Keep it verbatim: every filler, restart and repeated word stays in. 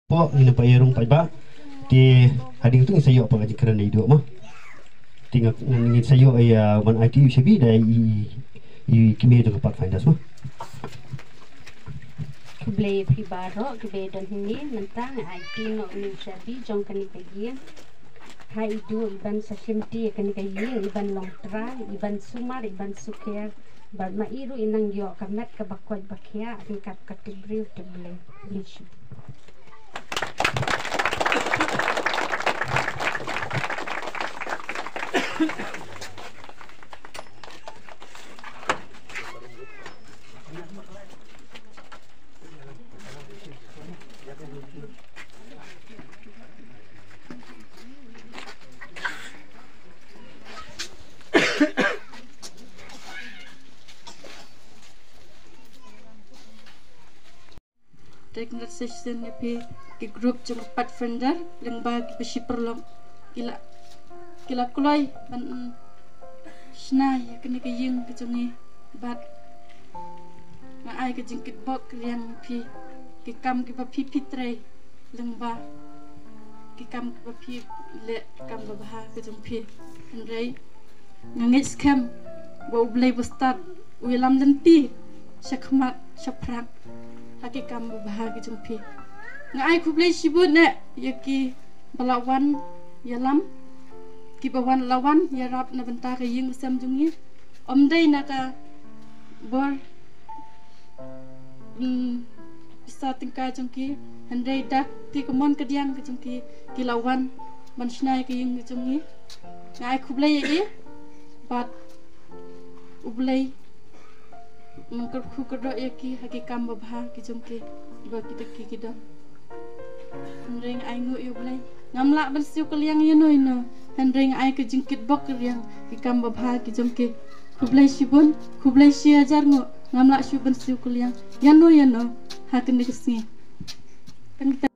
Pok ngin ym pat ïa rung paidbah. Te hadien tu ngin sa ïoh pat ka jingkren da i Duh mo. Te nga ngin sa ïoh ïa ban aiti ïa u shabi da i i kmie jong ka Pathfinders mo. Khublei phi baroh kiba don hangne. Mynta nga aiti noh ïa u shabi jong kane ka ïing ha i Duh i ban sa shimti ïa kane ka ïing, i ban long trai, i ban sumar, i ban sukher. Bad ma i ruh i nang ïoh ka met kaba koit ba khiah ryngkat ka tip briew tip Blei. Khublei shibun. Te congratulations ïa phi ki group jong ka Pathfinder lyngba kiba shi paralok ki la, ki la kloi ban, mm, shna ïa kane ka ïing ka jong ngi. Bad nga ai ka jingkitbok kyrïang ïa phi, ki kam kiba phi phi trei lyngba ki kam kiba phi leh, ki kam babha ka jong phi. Hynrei nga ngeit skhem ba U Blei ba stad u ïalam lynti shakhmat shaphrang ha ki kam babha ki jong phi. Nga ai khublei shibun eh ïa kiba la wan ïalam, kiba wan la wan ïarap na bynta ka ïing ka sem jong ngi. Ym dei na ka bor, mm, pisa tyngka jong ki, hynrei da ka kti kamon kadiang ka jong ki, ki la wan ban shna ïa ka ïing ka jong ngi. Nga ai khublei ïa ki bad U Blei, mm, kyrkhu kyrdoh ïa ki ha ki kam babha ki jong ki ba ki da ki ki don. Hynrei nga ai nguh ïa U Blei, ngam lah ban siew kylliang ïano ïano. Hynrei nga ai ka jingkitbok kyrïang ki kam babha ki jong ki. Khublei shibun, khublei shi hajar nguh, ngam lah shuh ban siew kylliang ïano ïano ha kane ka sngi. Tang